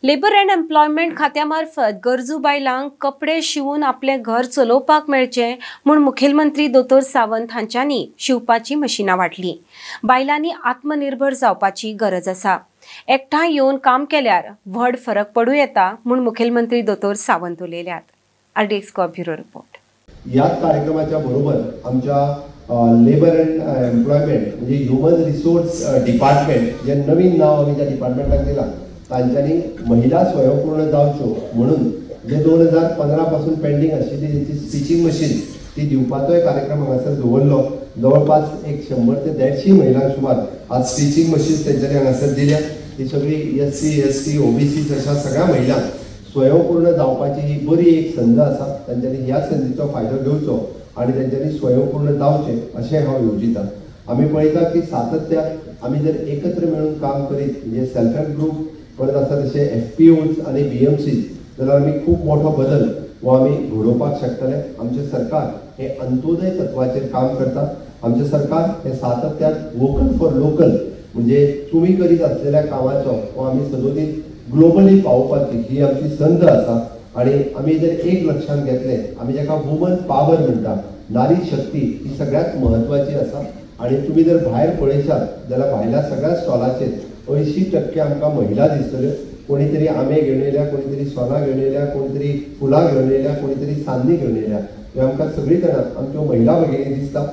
Labour and employment खात्या मार्फत गरजू बायलांक कपडे शिवून आपलें घर चलोवपाक मेळचें म्हूण मुखेलमंत्री दोतोर सावंत हांच्यांनी शिवपाची मशिनां वांटली. बायलांनी आत्मनिर्भर जावपाची गरज आसा. एकठांय येवन काम केल्यार व्हड फरक पडूं येता म्हूण मुखेलमंत्री दोतोर Sawant उलयल्यात. RDX Goa bureau report. ह्याच कार्यक्रमाच्या बरोबर आमच्या लेबर अँड एम्प्लॉयमेंट म्हणजे ह्युमन रिसोर्स डिपार्टमेंट जे नवीन नाव आमी त्या डिपार्टमेंटाक दिलां, तांच्यांनी महिला स्वयंपूर्ण जावच्यो म्हणून जे 2015 पासून पेंडींग आशिल्ली तेंची स्टिचींग मशीन ती दिवपाचोय कार्यक्रम हांगासर दवरलो. जवळपास 100 ते 150 महिलांक सुमार आज स्टिचींग मशीन तेंच्यांनी हांगासर दिल्या. ही सगळी SC, ST, OBC अशा सगळ्या महिलांक स्वयंपूर्ण जावपाची ही बरी एक संद आसा. तांच्यांनी ह्या संदीचो फायदो घेवचो आनी तेंच्यांनी स्वयंपूर्ण जावचें अशें हांव येवजिता. आमी पळयता की सातत्यान आमी जर एकत्र मेळून काम करीत म्हणजे सेल्फ हेल्प ग्रूप परत आसा तशे FPOs आनी BMCs जाल्यार आमी खूब मोठो बदल हो आमी घडोवपाक शकतले. आमचें सरकार हें अंत्योदय तत्वाचेर काम करता. आमचें सरकार हें सातत्यान वोकल फॉर लोकल म्हणजे तुमी करीत आसलेल्या कामाचो हो आमी सदोदीत ग्लोबली पावोवपाची ही आमची संद आसा. आनी आमी जर एक लक्षांत घेतलें, आमी जाका वुमन पावर म्हणटा, नारी शक्ती ही सगळ्यांत म्हत्वाची आसा. आनी तुमी जर भायर पळयशात जाल्यार भायल्या सगळ्या स्टॉलाचेर 80% आमकां महिला दिसतल्यो. कोणी तरी आंबे घेवन येयल्या, कोणी तरी सोलां घेवन येयल्या, कोणी तरी फुलां घेवन येयल्या, कोणी तरी सान्नी घेवन येयल्या. ह्यो आमकां सगळीं जाणां आमच्यो महिला भगिनी दिसता.